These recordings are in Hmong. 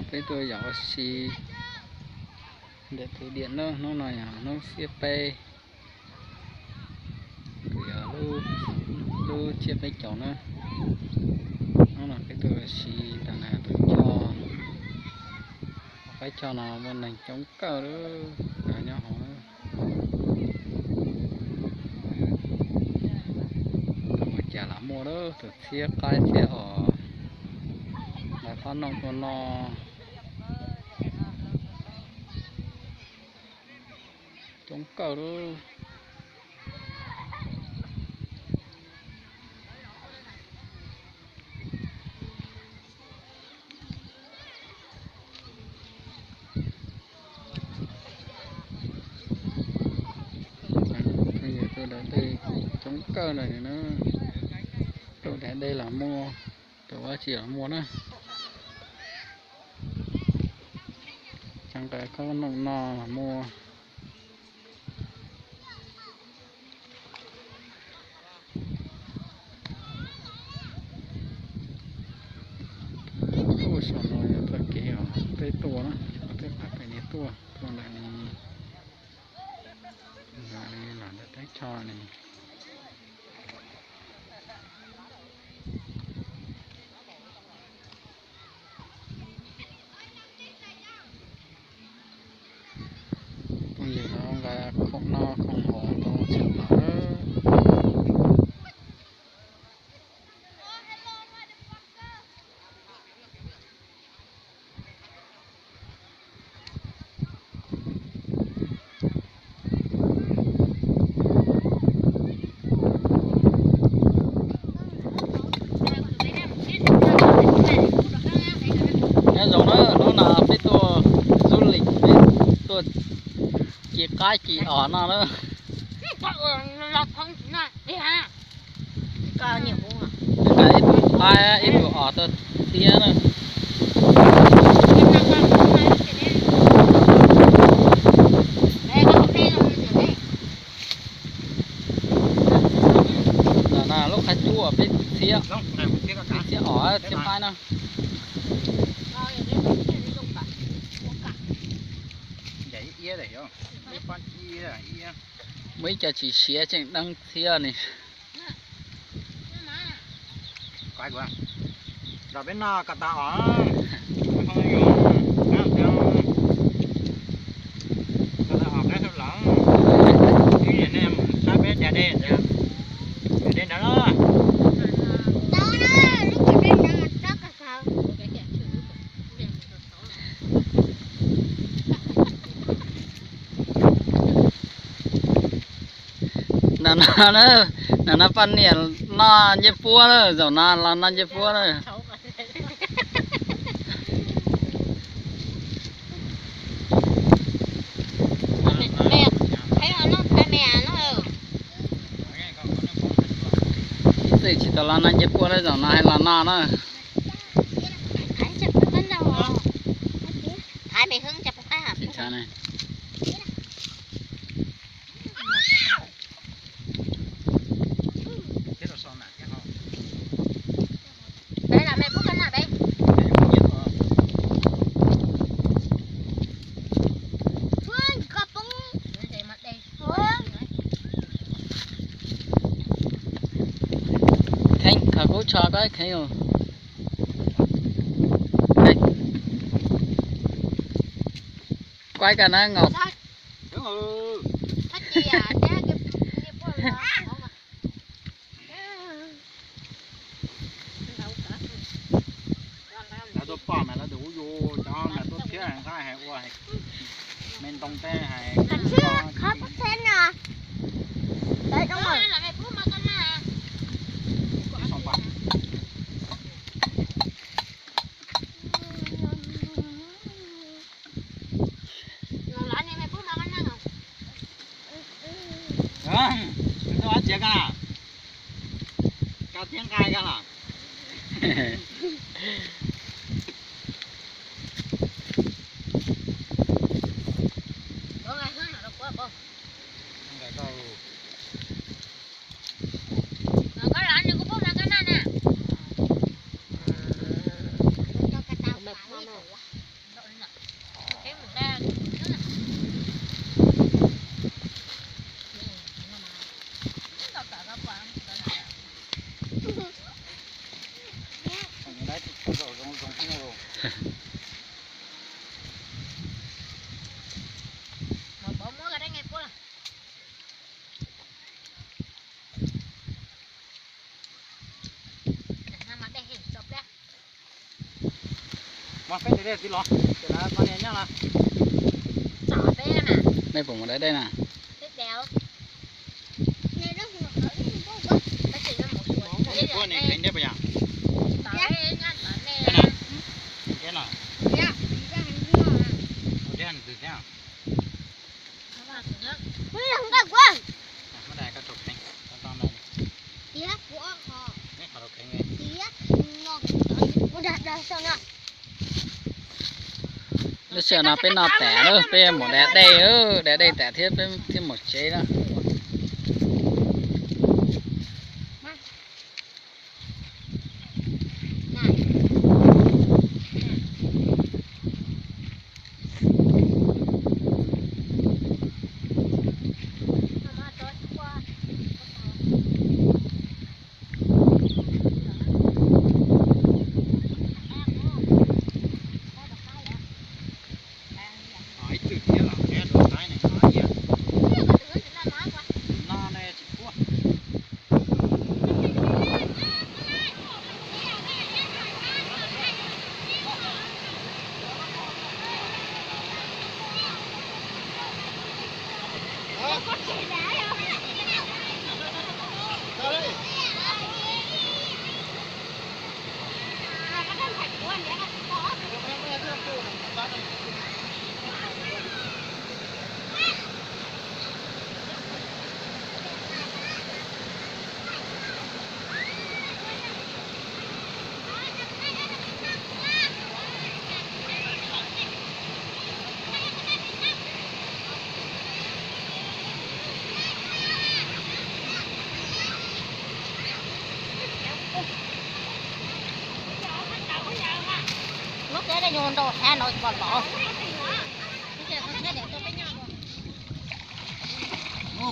Peb tuaj yos ua si ntawm tus diam na, hnub no yog hnub xiab peb, kuv yog lub tsiab peb caug na. Hnub no peb tuaj ua si ntawm no tus choj, qaib choj no muaj neeg coob kawg li, nyob hauv. Tus mus cas los muaj lawm, tus txhiab qaib txhiab os, lawv qhob nooj tua no. Coob kawg lawm. Phooj ywg, tuaj dav dej coob kawg ntawm no na. Tuaj dav dej los muaj, tuaj ua si los muaj na. Txheeb qaib qhob nooj no los muaj. Tuaj saum no yog txoj kev uas peb tuaj na, peb pab pem no tuaj, tuaj ntawm no, los ntawm teb chaws no. Phooj ywg, nqa khoom noj khoom haus tau tshaj plaws. Nyob zoo na, hnub no peb tuaj du lịch, peb tuaj ci qaib ci os no na. Ib tug qaib ib tug os tuaj txhiab na. Ntawm no lub qab cuab peb txhiab, peb txhiab os txhiab qaib na. Muaj ib co tsis siav tseem deev txhiab ne. Los peb noj ko taw os, ko taw os qaib hauv lawm, nej saib peb da dej, da dej ntawd los. Ntawm no, ntawm no poj niam noj ncej puab lawm, zaum no los noj ncej puab lawm. Ib txwm tsis tau los noj ncej puab lawm, zaum no hais los noj na. Kheev khaws kub tsho koj kheev. Kuaib koj na Ngọc. Lawv tuaj pom mas lawv tus ub yus cov mas tuaj thiab nqaij hais ua me ntoo tej hais. Tuaj ua txiav ko, ko thiab nqaij ko los. Mas peb tes dej txiv los, ces lawv poj niam nyob los. Nej puas mus da dej na? Lub sij hawm no peb noj tas lawm, peb mus da dej, da dej tas thiab peb thiaj mus tsev na.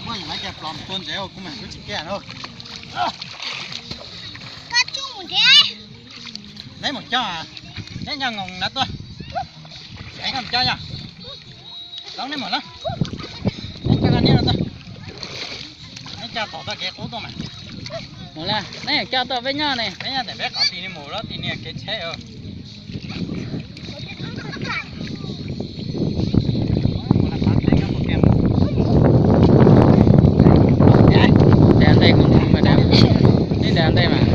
Poj niam lawv cas plos tua ntsev kuv mas kuv tsis kiaj na. Neb mus coj, neb nyob nkoos na tuaj. Neb mus coj yog, neb mus na, neb coj niam no tuaj. Neb coj tom txoj kev qub tuaj mas. Neb coj tuaj peb nyob ne, peb nyob ntawm peb qhov tis ni mus lawm tis niag kev tsheb. Neb da ntej mas.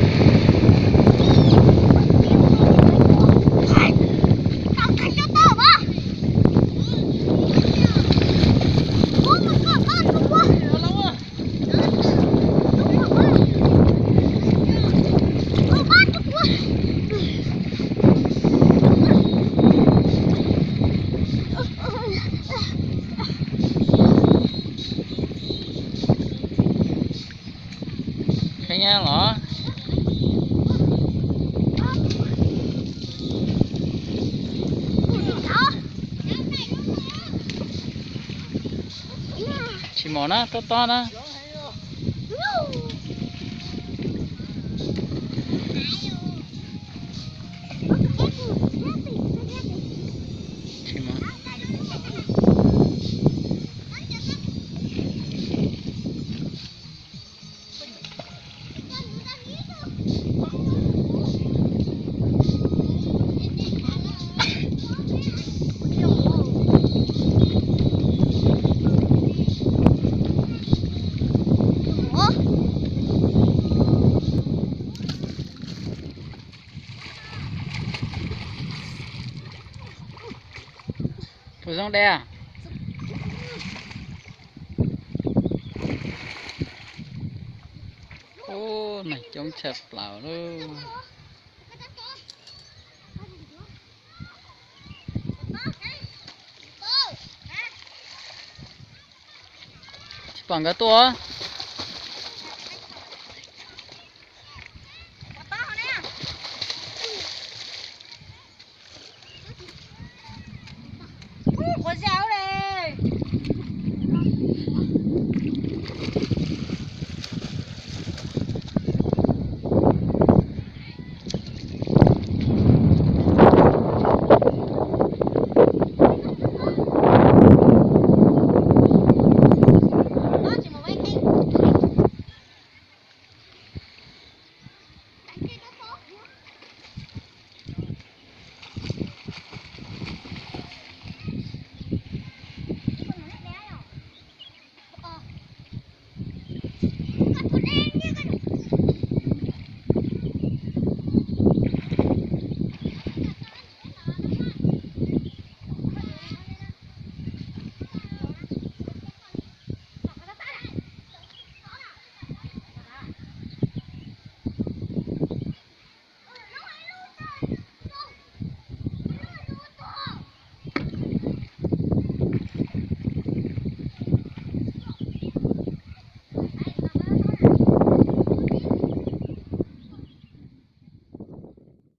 Kheev los? Tsis mus na, tob tob na. Puas zoo de? Ub, neeg coob tshaj plaws lauj. Tsis pom nkawd tuaj.